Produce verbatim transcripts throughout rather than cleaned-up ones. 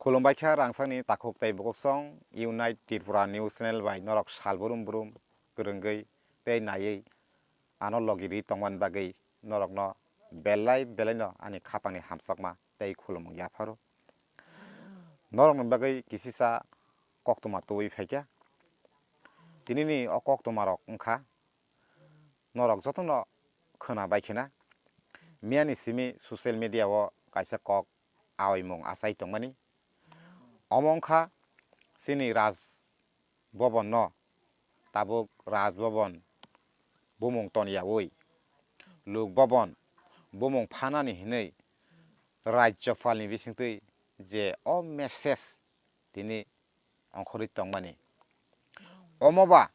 Khulumbai kha rangchakni takhuk tei bukuksong Unite Tripura News Channel bai norok sal brum brum kwrwngwi tei naiwi ano logi ri tongmani bagwi norokno belai belaino ani khapangni hamjakma tei khulumung yapharo. Norokni bagwi kisisa koktwma tubui phaikha. Tinini o koktwmarok wngkha norok jotono khwna bai khena. Miyani simi social media o kaisa kok aoimung achai tongmani. Omo wngkha chini Raj Bhavan no tabuk Raj Bhavan bumung ton yaui Lok Bhavan bumung phanani hinwi Rajyapal ni bisingtwi je o message tini ongkhorwi tongmani. Omo ba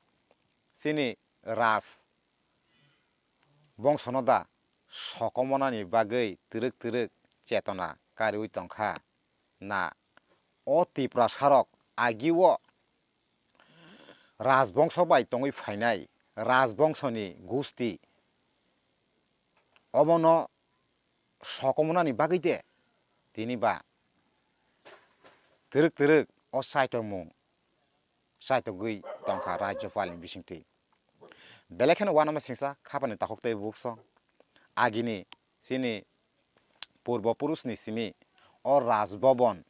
chini Raj bongsono da sokomonani bagwi twrwk twrwk chetona kariui tongkha na? O Tiprasarok agio Rajbongso bai tongwi phainai Rajbongsoni gusti obono sokomonani bagwi de tini ba twrwk twrwk o chaitokmung chaitogwi tongkha Rajyapalni bisingtwi. Belai kheno uanama singsa khapani takhuk tei buksong agini chini purbo purusni simi o Raj Bhavan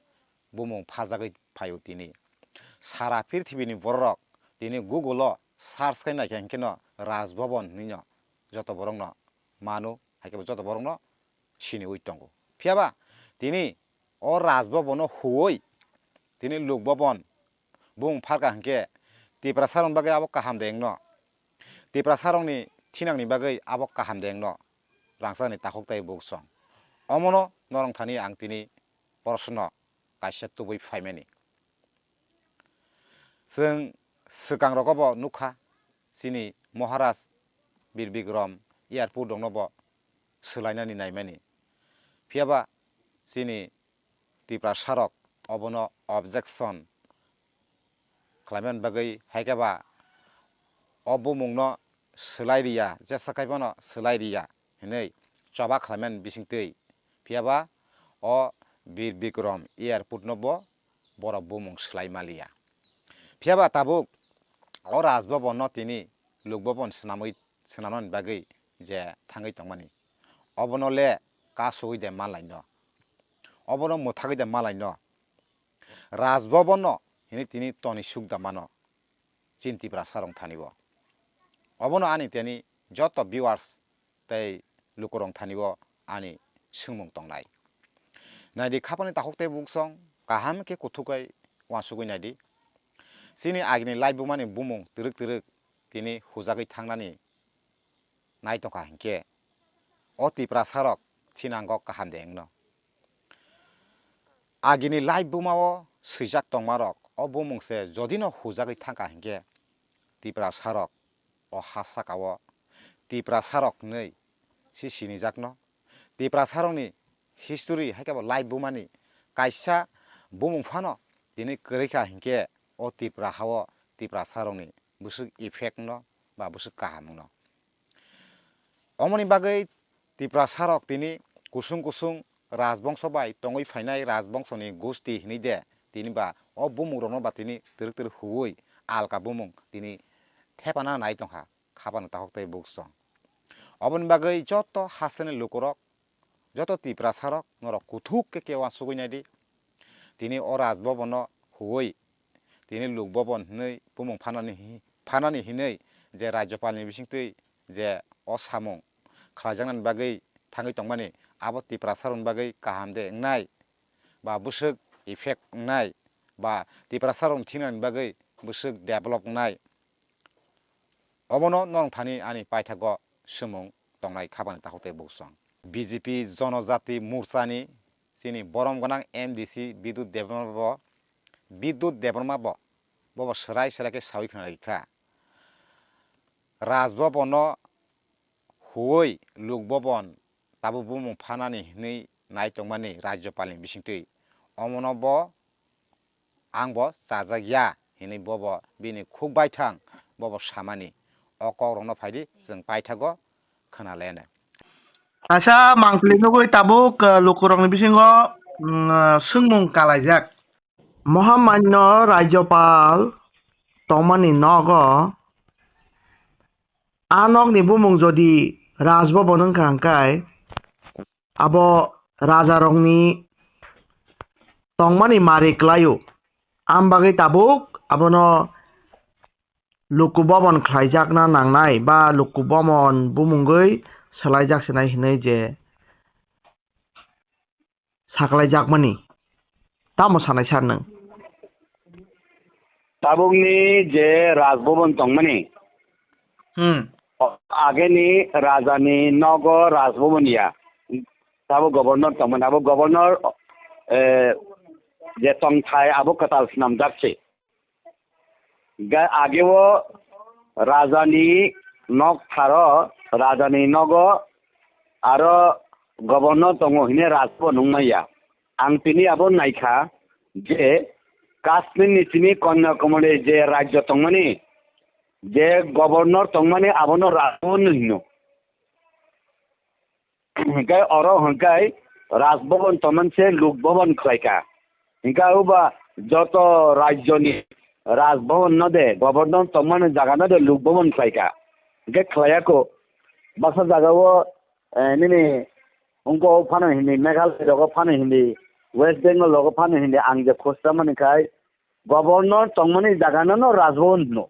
bumung phajagwi phaio tini. Sara prithibi ni bororok tini Google o search khai naikha hinkhe no Raj Bhavan hinwi no joto borok no mano, haikhe bo joto borok no siniwi tongo. Phiyaba tini o Raj Bhavan no huwi tini Lok Bhavan bumung pharkha hinkhe Tiprasarokni bagwi abo kaham de wngno? Tiprasarokni thinangni bagwi abo kaham de wngno? Rangchakni takhuk tei buksong. Omono norok thani ang tini proshno kaisa tubui phaimani. Chwng swkang rogo bo nukha chini Maharaj Bir Bikram airport rokno bo swlainani naimani. Phiyaba chini Tiprasarok obono objection khlaimani bagwi, haikhe ba o bumungno swlai riya, jesa khai phano swlai riya hinwi choba khlaimani bisingtwi, phiyaba o Bir Bikram airport no bo borok bumung swlai maliya. Phiyaba tabuk o Raj Bhavan no tini Lok Bhavan swnamwi, swnamnani bagwi je thangwi tongmani, obono le kasugwi de malaino, obono mwthagwi de malaino, Raj Bhavan no hini tini toni suk da mano chini Tiprasarok thani bo. Obono ani tini joto viewers tei lukurok thani bo ani swngmung tongnai. Naidi khapani takhuk tei buksong kaham khe kuthuk khai uansugwi naidi. Chini agini live bumani bumung twrwk twrwk tini hujagwi thangnani nai tongkha hinkhe o Tiprasarok thinango kaham de wngno? Agini live bumao swijak tongmarok o bumung se jodino hujagwi thangkha hinkhe Tiprasarok o ha sakao Tiprasarok hinwi si sinijakno. Tiprasarokni history haikhe bo live bumani kaisa bumung phano tini kwrwi kha hinkhe o Tipra hao Tiprasarokni bwswk effect no ba bwswk kaham wngno. Omoni bagwi Tiprasarok tini kusung kusung Rajbongso bai tongwi phainai Rajbongsoni gusti hinwi de tini ba o bumungrokno ba tini twrwk twrwk huwi alka bumung tini thepana nai tongkha khapano takhuk tei buksong. Oboni bagwi joto hasteni lukurok, joto Tiprasarok norok kuthuk khe khe uansugwi naidi. Tini o Rajbhavan no huwi tini Lok Bhavan hinwi bumung phanani hi-, phanani hinwi je Rajyapalni bisingtwi je o samung khlaijaknani bagwi thangwi tongmani, abo Tiprasarokni bagwi kaham de wngnai ba bwswk effect wngnai ba Tiprasarokni thinani bagwi bwswk develop wngnai, obono norok thani ani paithago swngmung tongnai khapani takhuk tei buksong. B J P Jonojati Morchani chini borom gwnang M D C Bidyut Debbarma bo, Bidyut Debbarma bo, bobo swrai swrai khe sawi khna rikha. Raj Bhavan no huwi Lok Bhavan tabuk bumung phanani hinwi nai tongmani Rajyapalni bisingtwi, omono bo ang bo chajak ya hinwi bobo bini khuk baithang bobo samani. O kokrokno phaidi chwng paithago khwnalayanai. Kaisa mangpili nugwi tabuk, eh, lukurokni bisingo, mm, eh, swngmung kalaijak. Mohamanyo Rajyapal tongmani nogo, a nokni bumung jodi Raj Bhavan wngkha hwnkhe, abo rajarokni tongmani mari kwlaio. Am bagwi tabuk abono Luku Bhavan khlaijakna nangnai ba Luku Bhavan bumungwi swlaijak sinai hinwi je saklaijakmani. Tamo sanai sar nwng? Tabukni je Raj Bhavan tongmani, Hmm. ageni rajani nogo Raj Bhavan ya. Tabuk governor tongmani, abo governor, eh, je tongthai abo kwtal swnamjak se. Ga-, ageo rajani nok tharo, rajani nogo aro governor tongo hine Raj Bhavan wngmaya. Ang tini abo naikha je Kashmir ni simi Kanyakumari je rajyo tongmani, je governor tongmani abono Raj Bhavan no hino. Hingke oro hingke Raj Bhavan tongmani se Lok Bhavan khlaika. Hingke oba joto rajyoni Raj Bhavan no de, governor tongmani jaga no de Lok Bhavan khlaika. Hingke khlaiya ko, baksa jaga o, eh, nini wngko phano hindi, Meghalaya rogo phano hindi, West Bengal rogo phano hindi, ang je khosra mani khai, governor tongmani jaga no no Raj Bhavan hino.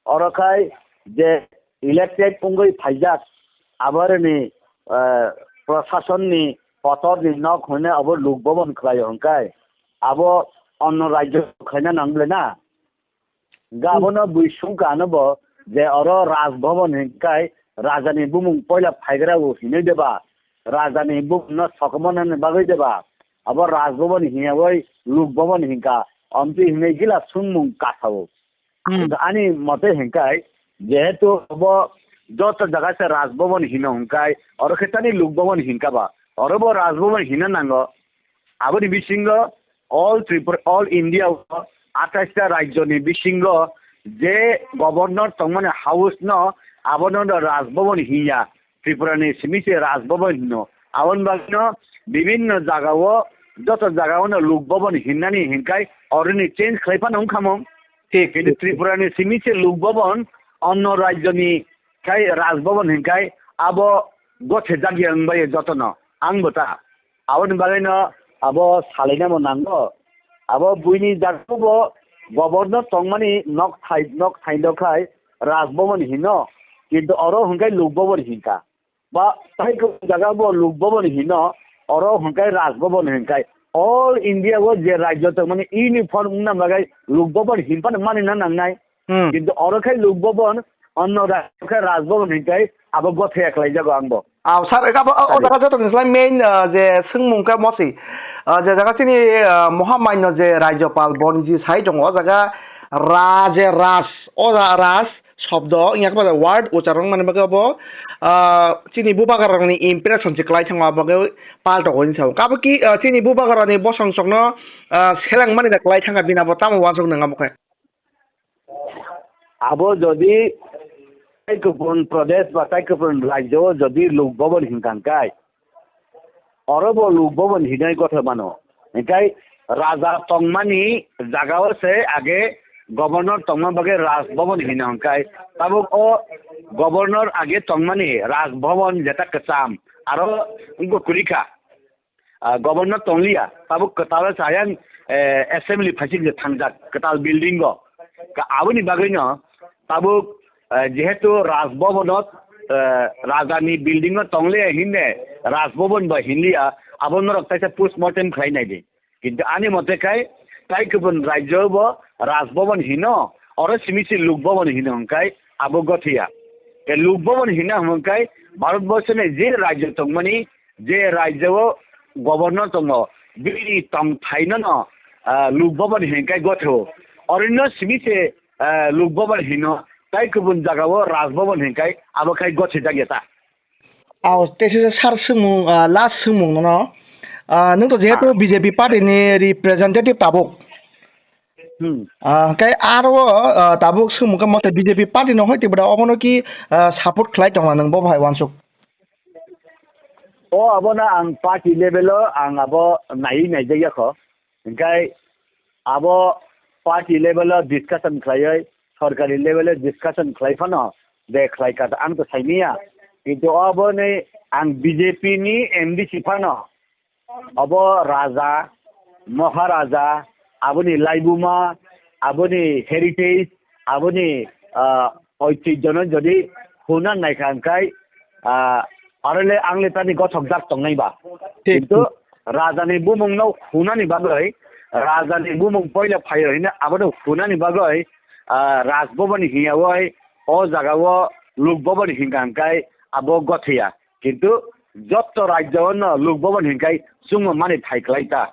Oro khai je elected wngwi phaijak, aboroni, eh, prasasonni potorni nok hwnwi abo Lok Bhavan khlaio hwnkhai, abo onno rajyo khlaina nang le na? Ga abono bui sungka ano bo je oro Raj Bhavan hwnkhai rajani bumung poila phaigra o hinwi deba, rajani bumungno sokomornani bagwi deba, abo Raj Bhavan hinyawi Lok Bhavan hinka, omtwi hinwi gila sungmung kasao. Hmm. Ani mote hinkai, jehetu obo joto jaga se Raj Bhavan hino hinkai, oro khe tani Lok Bhavan hinka ba, oro bo Raj Bhavan hina nango. Aboni bisingo all Tripura, all India o atais ta rajyo ni bisingo je governor tongmani house no abono no Raj Bhavan hinya. Tripura ni simi se Raj Bhavan hino. Aboni bagwino bibinno jagao, joto jagaono Lok Bhavan hinnani hinkai oroni change khlai phano wngkhamung. Thik, kintu thik, thik. Tripura ni simi se Lok Bhavan, onno rajyo ni khai Raj Bhavan hinkai abo gothe jakya wngbai jotono. Ang bo ta. Aboni bagwino abo salainamo nango. Abo buini jagao bo governor tongmani nok thai, nok thaindo khai Raj Bhavan hino. Kintu oro hinkai Lok Bhavan hinka. Ba tai kok jaga bo Lok Bhavan hino, oro hwnkhai Raj Bhavan hwnkhai. All India o je rajyo tongmani uniform wngna bagwi Lok Bhavan hinphano mani na nangnai. Hmm. Kintu oro khai Lok Bhavan, onno rajyo khai Raj Bhavan hinkhai abo gothe khlai jago ang bo. Aw, sir, abo, o, o jaga joto ni slai main, ah, je swngmung khe mosi. Ah, je jaga chini, ah, Mohamanyo je Rajyapal Bonji sai tongo, o jaga Raje Raj, o ja-, Raj, shobdo wngya khe word ucharon mani bagwi obo, ah, chini bubagrani impression se kwlai thangma bagwi paltogo hinwi sao. Kabo ki, ah, chini bubagrani bosong songno, ah, seleng mani da kwlai thangkha bini abo tamo uansuk nang abo khe. Abo jodi tai kupun prodesh ba tai kupun rajyo jodi Lok Bhavan hinkha hinkai, oro bo Lok Bhavan hinwi gothe mano. Hinkhai raja tongmani jagao se age governor tongma bagwi Raj Bhavan hino hinkhai. Tabuk o governor age tongmani Raj Bhavan jeta kwcham aro wngkha kwrwi kha. Ah, governor tongliya, tabuk kwtal se ayang, eh, assembly phaising je thangjak kwtal building o. Ka aboni bagwino tabuk, eh, jehetu Raj Bhavan o, eh, raja ni building o tongliya hinne Raj Bhavan ba hinliya, abo norok taisa post mortem khlai nai di. Kintu ani mote khai tai kubun rajyo bo Raj Bhavan hino, oro simi se Lok Bhavan hino hwnkhai abo gothiya. Te Lok Bhavan hino hwnkhai Bharat borso ni je rajyo tongmani je rajyo o governor tongo, bini tongthai no no, ah, Lok Bhavan hinkhai gotho. Orino simi se, ah, Lok Bhavan hino, tai kubun jaga o Raj Bhavan hinkhai abo khai gothi jagya ta. Aw, tei sisa sar swngmung, ah, last swngmung nono. Ah, nwng to jehetu Ah. B J P party ni representative tabuk. Hmm. Ah, kai aro, ah, tabuk swngmung khe mote B J P party no hoi tibra obono ki, ah, support khlai tongla nwng bo bahai uansuk? O abono ang party level o ang abo naiwi naijak yakho. Hingkai abo party level o discussion khlaiwi, sorkari level o discussion khlai phano de khlai kha, ang to saimanya. Kintu oboni ang B J P ni M D C phano, obo raja, maharaja, aboni laibuma, aboni heritage, aboni, ah, oitijjono jodi huna naikha hingkai, ah, arole angle tani gothok jak tongnai ba. Thik, kintu thik. Rajani bumungno hunani bagwi, rajani bumung poila phaio hino abono hunani bagwi, ah, Raj Bhavan hiyawi o jagao Lok Bhavan hingka hingkai abo gothia. Kintu jotto rajyo no Lok Bhavan hingkai chwngma mani phai kwlai ta.